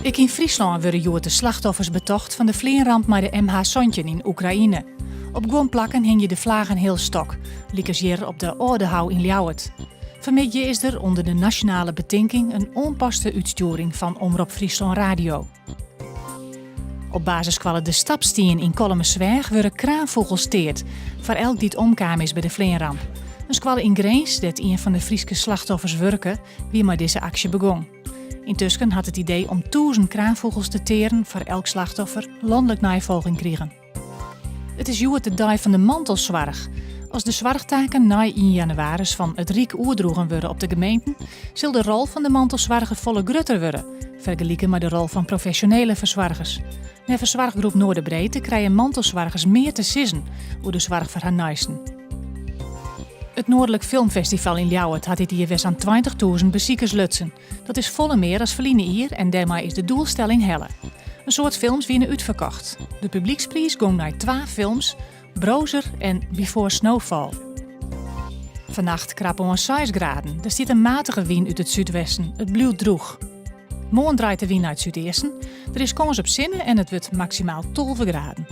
Ek yn Fryslân wurde hjoed de slachtoffers betocht fan de fleanramp mei de MH17 yn Oekraïne. Op guon plakken hingje de flagen healstok, lykas hjir op de Aldehou yn Ljouwert. Fanmiddei is der ûnder de nasjonale betinking in oanpaste útstjoering fan Omrop Fryslân Radio. Op basisskoalle De Stapstien yn Kollumersweach wurde kraanfûgels teard foar elk dy't omkaam is by de fleanramp. In skoalle yn Grins, dêr't ien fan de Fryske slachtoffers wurke, wie mei dizze aksje begûn. Yntusken hat it idee om tûzen kraanfûgels te tearen foar elk slachtoffer lanlik neifolging krigen. It is hjoed de dei fan de mantelsoarch. As de soarchtaken nei ien jannewaris fan it Ryk oerdroegen wurde op de gemeenten, sil de rol fan de mantelsoarger folle grutter wurde, fergelike mei de rol fan profesjonele fersoargers. Neffens soarchgroep Noorderbreedte krije mantelsoargers mear te sizzen oer de soarch foar har neisten. It Noardlik Filmfestival yn Ljouwert hat dit jier wer sa'n tweintichtûzen besikers lutsen. Dat is folle mear as ferline jier en dêrmei is de doelstelling helle. In soad films wiene útferkocht. De publykspriis gong nei twa films, Brozer en Before Snowfall. Fannacht krapoan seis graden. Der stiet in matige wyn út it súdwesten. It bliuwt drûch. Moarn draait de wyn nei it súdeasten. Der is kâns op sinne en it wurdt maksimaal 12 graden.